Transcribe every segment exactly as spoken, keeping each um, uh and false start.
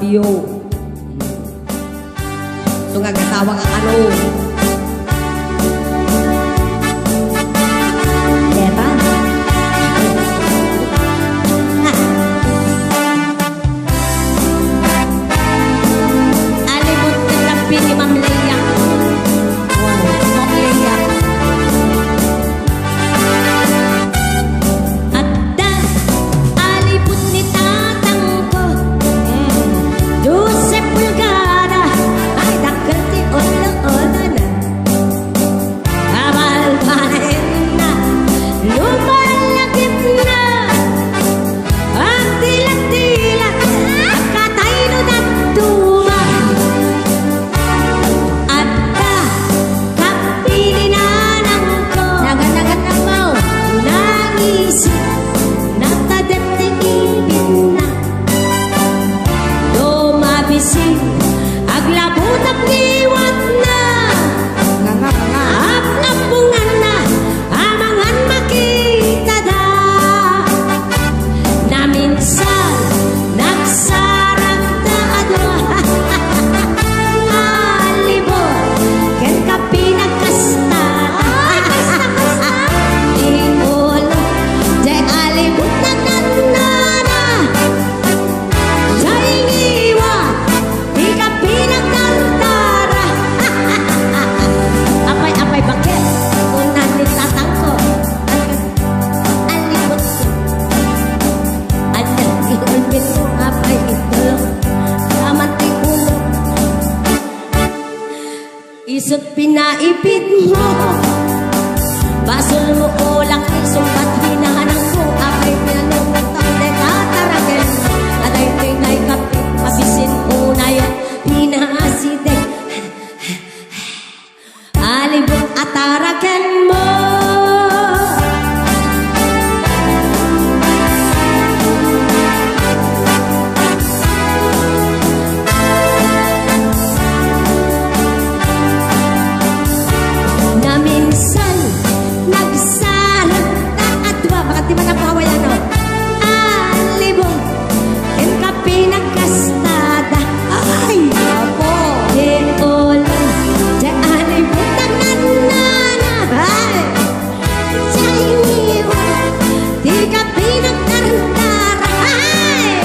Yo. So nga asawa ka kano. Deta. Ha. Alibot ti kapi ni Ma'am Leia. Ma'am Leia. Adda, alibot ni tatangko. Dose pulgada. Ay, dakkel ti ulo-ulona. Abalbalaenna, lumalagipna. Agdilatdilat, agkatayno dadduma. Adda, kapi ni nanangko. Nagan-nagan na, Mau. Nangisi, natadem ti ipitna. Dumabisi, aglabutap ngiwatna. Nga, nga, nga. Ap-apunganna, amangan makitada. Naminsan, nagsarangta a dua. Alibot, ken kapi nagkasta. Ay, kasta, kasta. Ti ulo, jay alibot nagdannana. Jay ngiwat, ti kapi nagdardarda. Apay, apay, bakit? Unan ni tatangko. Alibot. Anya ti ulbit mo, apay, itulok. Kaman ti ulo. Isut pinaipit mo. Basol mo, ulak, isumbat, hinahanang mo, apay, piano, tapde, tataragen. Aday, pinay, kapit, mabisin, unay, pinasideg. Alibot a taraken mo. Naminsan, nagsarangta a dua. Baka ti manapawayan, no? Alibot. Ken kapi nagkastada. Ay! Apo! Ti ulo, ti alibutang nannana. Ay! Ti ngiwat, ti kapi nagdardarda. Ay!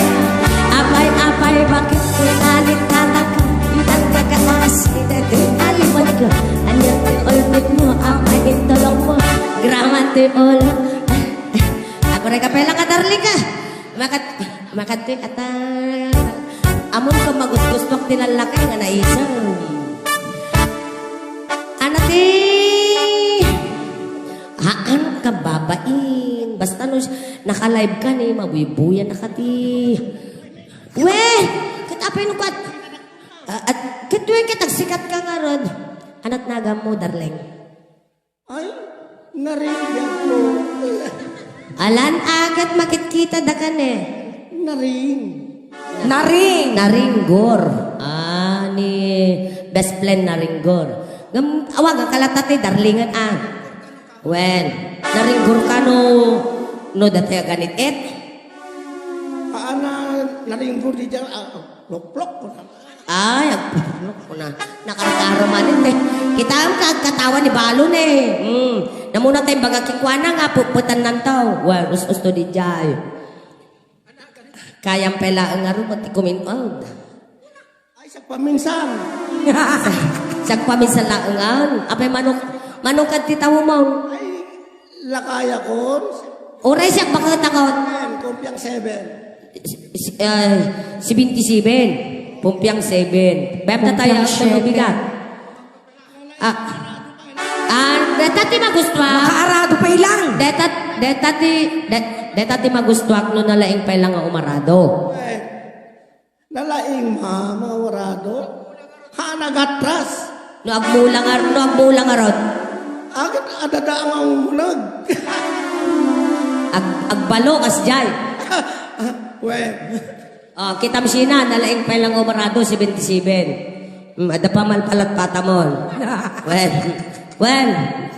Apay, apay, bakit ti alit tataka? Itang kakaasi, dagay alibutko. Anya ti ulbit mo, apay, itulok mo. Graman ti ulo. Ako rin kapela ka, darling ka. Makat-, makadtoy kata. Ammom ka, magusgustuak ti lallaki nga naisem. Ana ti, haan ka babain. Basta no, naka-live ka ni, mabuybuyan na ka ti. We, ket apay no kat-, ah, at, ket we, ket agsikat ka ngarud. Anat nagam mo, darling? Ay, naringgak mo. Alan, agat makitkita da ka ne. Naring. Naring. Naringgor. Ah, ni best friend naringgor. Ngem, awagan ka latta ti darlingen, ah. Wen, naringgor ka no, no dati aganit-it? Haan a naringgor di dyan, ah, loklok ko na. Ay, agpurlok ko na. Nakarkaro manen, eh. Kitaem ka, agkatawa ni balon, eh. Hmm. Namuna tayo baga kikuana nga, puputan nan tao. Well, us-usto di jay. Kayam pay laeng nga rumot, ti kuminod. Ay, sagpaminsan. Sagpaminsan laengan. Apay manok, manok at ti tao mo. Ay, lakaya kon. Oray siya, bakit ako? Seven, kumpiang seven. Si, si, ah, seventy-seven. Pumpiang seven. Bayam na tayo Pumpiang ang seven. Bigat. Ah, ah, deta ti magustuak. Makaarado pay lang. Deta, deta ti, de-, deta ti magustuak no nalaing pay lang nga umarado. Eh, nalaing ma, maumarado. Ha, nagatras. No agmula nga, no agmula nga rod. Agit adada nga umunag. Ag-, agbalo kas jay. Well. Oh, kitam sina, nalaing pay lang umarado, seventy-seven. Hmm, adda pa malpalat patamon. Well, well,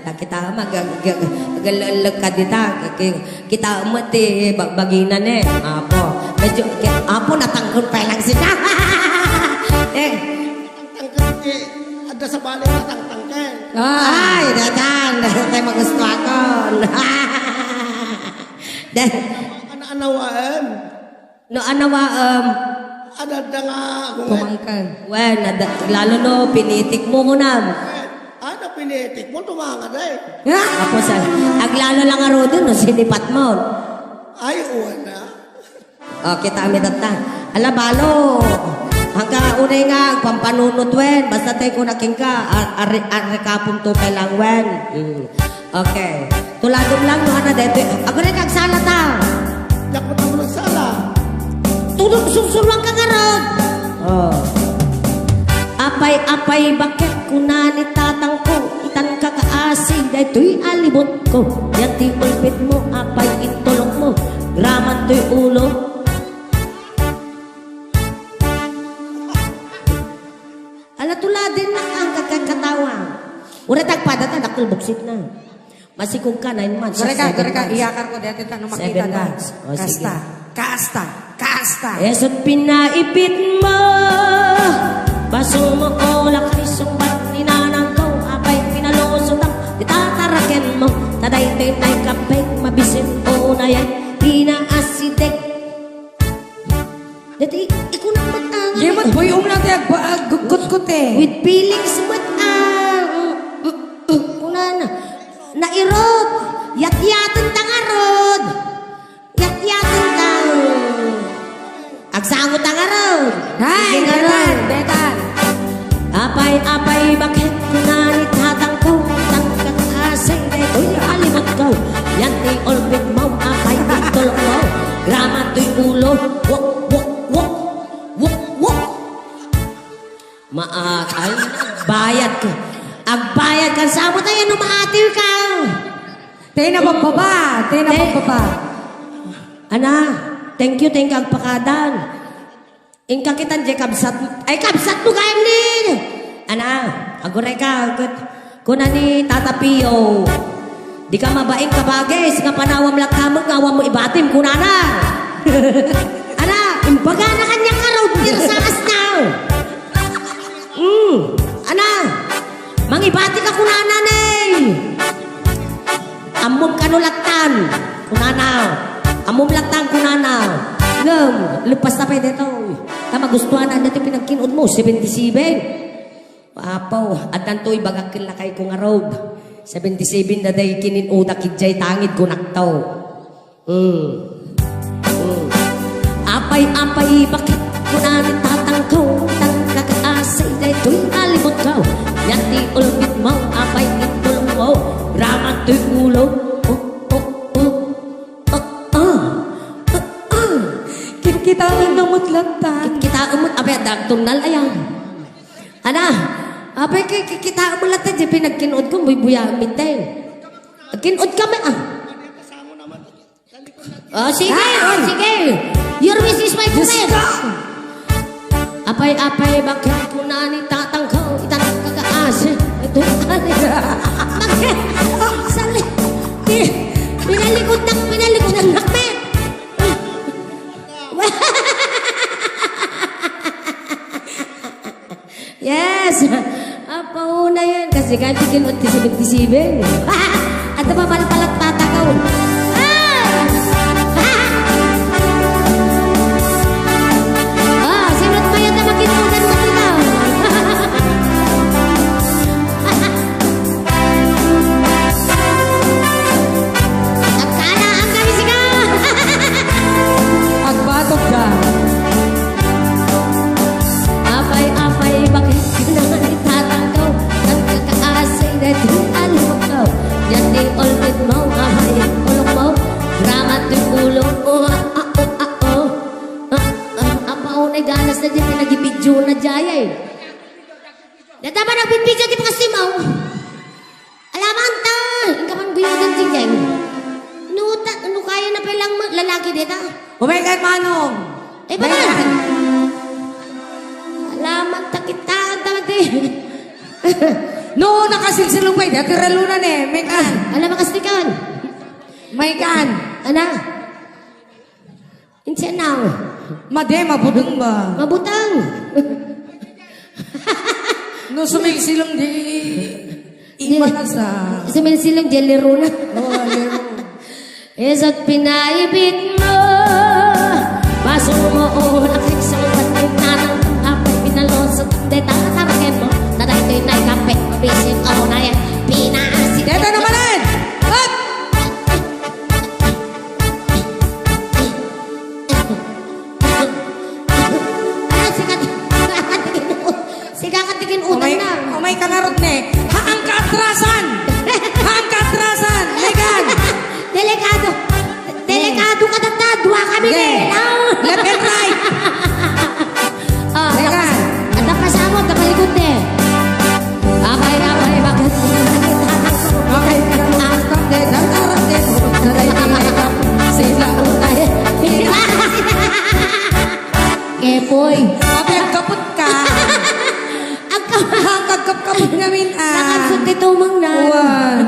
nakita mag-, ag-, ag-, agallag ka dita. Ki-, kita mo ti ba-, bagina ne. Apo. Medyo, ki-, apo, natangkon pay lang sina. Dahil Ano, anawaem? No, anawaem. Adda nga, Kumangkang. Wen, adda, lalo no, pinitik mo kunam. Ano pinitik mo? Tumanga, day. Tapos, ah, aglalo lang nga rodon, no, sinipat mo. Ay, uwan na. O, kita mi tatta. Ala, balo. Hangga unay nga agpampanunot wen. Basta tay ko nakinka, ar-, ar-, arikapon to pay lang wen. Mm. Okay. Tuladom lang, no, ana, detoy. Aguray ka agsala ta. Diak met agsala. Tudok, sursuruan ka ngarud. Oh. Apay, apay, bakit kuna ni tatangko, itan ka kaasi, daytoy a libotko. Yan ti ulpit mo, apay, intulok mo. Graman toy ulo. Ala, tuladen na ang kakatawa. Uray tagpada ta, dakkel buksit na. Masikog ka, nine months. Gureka, seven gureka, months. Iyakar ko dati ta no makita. Seven months. O, sige. Kasta, kasta, kasta, kasta. Esot pinaipit mo. Basong mo, o, lakay, sungbat ni nanang ko. Apay, pinalusotam, itataraken mo. Taday, tinay, kapay, mabisin, o, na yan. Pinaasidek. Dati, ikunak met, ah, nga. Di met, boy, umla ti agba-, agkutkut, eh. With feelings met, ah, mm, mm, mm, kunana. Nairot. Yatyaten ta ngarud. Yatyaten ta. Agsango ta ngarud. Hay, sige ngarud. Betan, betan. Apay, apay, bakit kuna ni tatangko, tangkakasay, daytoy a libotko. Yan ti ulpit mo, apay, intulok mo. Graman toy ulo, wok, wok, wok, wok, wok. Maat, ay, bayad ka. Agbayad ka, sa mo tayo, no maatiw ka. Tayo na magbaba, tayo na magbaba. Ana, thank you, thank you, agpakadan. Inka kitan, jay kabsat, ay, kabsat mo, gayam ni. Ana, aguray ka, ket, kuna ni Tata Pio, di ka mabaing kabagis, nga panawam lang kameng, nga awan mo ibatim, kunana. Ana, imbagana kaniak ngarud, pirsaas na. Mm, ana, mangibati ka kunana, ne. Ammom kano lattan, kunana. Ammom lattan, kunana. Ngem, lepas ta pay daytoy. Ta magustuhan na ti pinagkin-od mo, seventy-seven. Apo, addanto ibagak ken lakayko ngarud. Seventy-seven da day kinin-odak idiay tangid, kunakto. Mm. Mm. Apay, apay, bakit kuna ni tatangko, tangkakasay, daytoy a libotko. Yan ti ulpit mo, apay, intulok mo. Ramat toy ulo. Oh, oh, oh. Ah, ah. Ah, ah. Kitkitaen na met lattan. Kitkitaen met, apay, adda agtunnal, aya. Ana, apay, ki-, ki-, kitkitaen met lattan, di pinagkin-od ko, buybuyaen met, eh. Agkin-od kami, ah. Oh, sige, oh, sige. Your wish is my command. Apay, apay, bakit kuna ni tatangko, itan kakaasi. Ito, bakit? Sali. Pi-, pinalikod na, pinalikod na, nakmet. Yes! Apo na yan. Kasi ka, di kinot ti seventy-seven. At napapalpalat patakaw. Ah! Ah, sinot pa yan na makinunan mo ito? Nagkalaan kami sika! Agbatog ka. Apay, apay, bakit ka naman itatanggaw? Nagkakaasay na di alam ko. Yan di ulpit mo, apay, ulok mo. Ramat di ulo, oh, ah, ah, oh, ah, oh. Ah, ah, apaw na ganas na dyan, pinagibidyo na dyan, eh. Dada ba nagbibidyo di pagkasimaw? Alaman ta! Inka man guyagan ti geng. No, ta-, no kaya na pay lang ma-, lalaki deta. Umay ka, Manong. Eh, ba na? Umay ka. Alaman ta kita, ang tama ti. No, nakasilsilong pay, dati ralunan eh. May kan. Ala, makastikan. May kan. Ana? Insian na. Madi, mabutang ba? Mabutang. No, sumilsilong di. Di-, Imanasa. Si Melsilong, Jelly Runa. Oh, Jelly Runa. Isa't pinaibig mo, basol mo, ulak, sungkat, pinanang, apay, pinalusot, deta, target mo, na daytoy na kape, bisit, o, na yan, pinasi-, Deta naman, eh! Hop! Ah, sikat. Sikat, tigin utang Umay, na. Umay ka na, Rodney. Haang kaatrasan! Haang kaatrasan! Megan! Delikado. Delikado ka, tatadwa kami, Sige. Megan. Left and right. Ah, Megan. Dapas-, dapas amo, dapalikod, eh. Apay, apay, bakit? Apay, Kepoy. Apay, agkapot ka. Agka- Agkapkapot ngamin, ah. Nakarsut ti tumang na. Wan.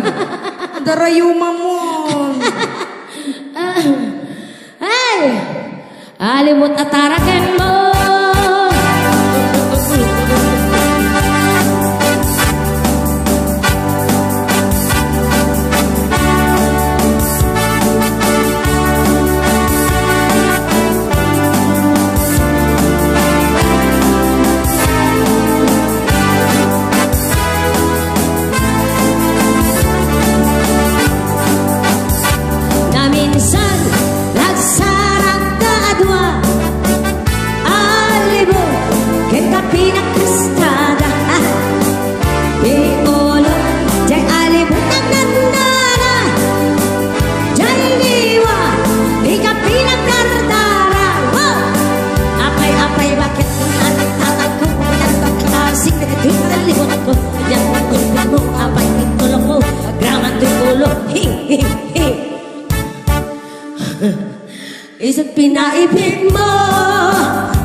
Darayuma mo. Ah. Ay! Alimot a taraken mo. Naminsan, nagsaragda a dua, alibut ken kapinakastada. Ti ulo, jay alibut, nagnanana, jay liwa, ti kapinakdardara. Wow! Apay, apay, bakit ang tatag ko, pinagpagkasing, di alibut ko, yan, alibut mo, apay, ti tulok mo, agraman ti ulo, hing, hing, hing. Isa't pinaibig mo,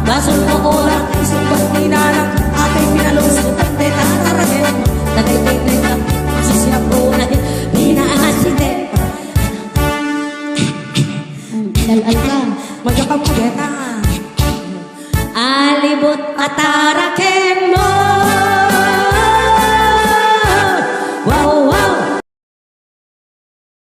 basol mo oras, isip ko tinanang, apay pinalusot,